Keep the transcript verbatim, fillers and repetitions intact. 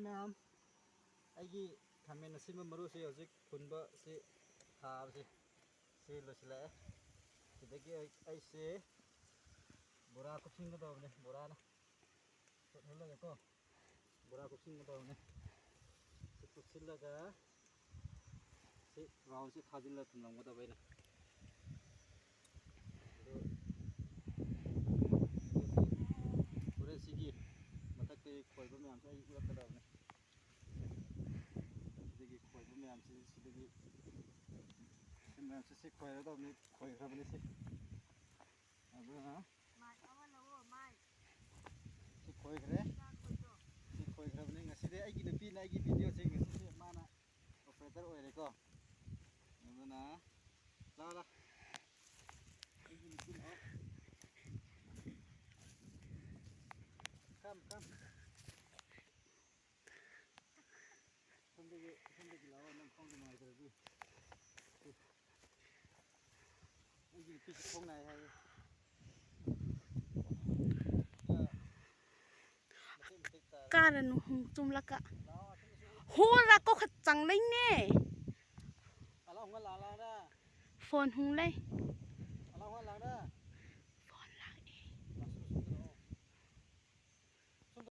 ꯃꯌꯥꯝ, ꯑꯩꯒꯤ ꯈꯥꯃꯦꯟ ꯑꯁꯤꯟꯕ ꯃꯔꯨꯁꯤ ꯍꯧꯖꯤꯛ ꯍꯨꯟꯕꯁꯤ ꯊꯥꯕꯁꯤ ꯁꯤ ꯂꯣꯏꯁꯤꯜꯂꯛꯑꯦ꯫ ꯁꯤꯗꯒꯤ ꯑꯩ, ꯑꯩꯁꯦ ꯕꯣꯔꯥ ꯀꯨꯞꯁꯤꯟꯒꯗꯧꯕꯅꯦ, ꯕꯣꯔꯥꯅ ꯐꯨꯠꯍꯜꯂꯒꯀꯣ ꯕꯣꯔꯥ ꯀꯨꯞꯁꯤꯟꯒꯗꯧꯕꯅꯦ꯫ ꯁꯤ ꯀꯨꯞꯁꯤꯜꯂꯒ ꯁꯤ ꯔꯥꯎꯟꯁꯤ ꯊꯥꯖꯤꯜꯂ ꯊꯝꯂꯝꯒꯗꯕ ꯑꯩꯅ꯫ ꯑꯗꯨ ꯍꯣꯔꯦꯟ ꯁꯤꯒꯤ ꯃꯊꯛꯇꯒꯤ ꯈꯣꯏꯕ ꯃꯌꯥꯝꯁꯦ ꯑꯩ ꯎꯔꯛꯀꯗꯕꯅꯦ꯫ ꯁꯤꯗꯒꯤ ꯈꯣꯏꯕ ꯃꯌꯥꯝꯁꯤ, ꯁꯤꯗꯒꯤ ꯁꯤ ꯃꯌꯥꯝꯁꯤ ꯁꯤ ꯈꯣꯏꯔꯗꯕꯅꯤ, ꯈꯣꯏꯈ꯭ꯔꯕꯅꯤ ꯁꯤ꯫ ꯑꯗꯨꯅ ꯃꯥꯏ ꯑꯃ ꯂꯧꯑꯣ, ꯃꯥꯏ꯫ ꯁꯤ ꯈꯣꯏꯈ꯭ꯔꯦ꯫ ꯆꯥꯛ ꯈꯣꯏꯗꯣ꯫ ꯁꯤ ꯈꯣꯏꯈ꯭ꯔꯕꯅꯤ꯫ ꯉꯁꯤꯗꯤ ꯑꯩꯒꯤ ꯅꯨꯄꯤꯅ ꯑꯩꯒꯤ ꯚꯤꯗꯤꯑꯣꯁꯦ ꯉꯁꯤꯗꯤ ꯃꯥꯅ ꯑꯣꯄꯔꯦꯇꯔ ꯑꯣꯏꯔꯦꯀꯣ꯫ ꯑꯗꯨꯅ ꯂꯥꯎ, ꯂꯥꯎ꯫ ꯑꯩꯒꯤ ꯅꯨꯄꯤ ꯂꯥꯎ꯫ Come, come. ꯁꯣꯝꯗꯒꯤ, ꯁꯣꯝꯗꯒꯤ ꯂꯥꯛꯑꯣ, ꯅꯪ ꯈꯣꯡ ꯅꯨꯡꯉꯥꯏꯇ꯭ꯔꯗꯤ꯫ ꯑꯩꯒꯤ ꯅꯨꯄꯤꯁꯨ ꯈꯣꯡ ꯅꯥꯏ ꯍꯥꯏꯌꯦ꯫ ꯃꯇꯦꯛ ꯃꯇꯦꯛ ꯇꯥꯔꯦ꯫ ꯀꯥꯔꯅꯨ, ꯍꯨꯝ, ꯆꯨꯝꯂꯛꯀ꯫ ꯂꯥꯛꯑꯣ, ꯑꯁꯤꯗꯁꯨ ꯎ-, ꯍꯣꯔ ꯂꯥꯛꯀꯣ ꯈ ꯆꯪꯂꯩꯅꯦ꯫ ꯑꯂꯥ ꯍꯨꯝꯒ ꯂꯥꯛꯑꯣ, ꯂꯥꯛꯑꯣ꯫ ꯐꯣꯟ ꯍꯨꯝ ꯂꯩ꯫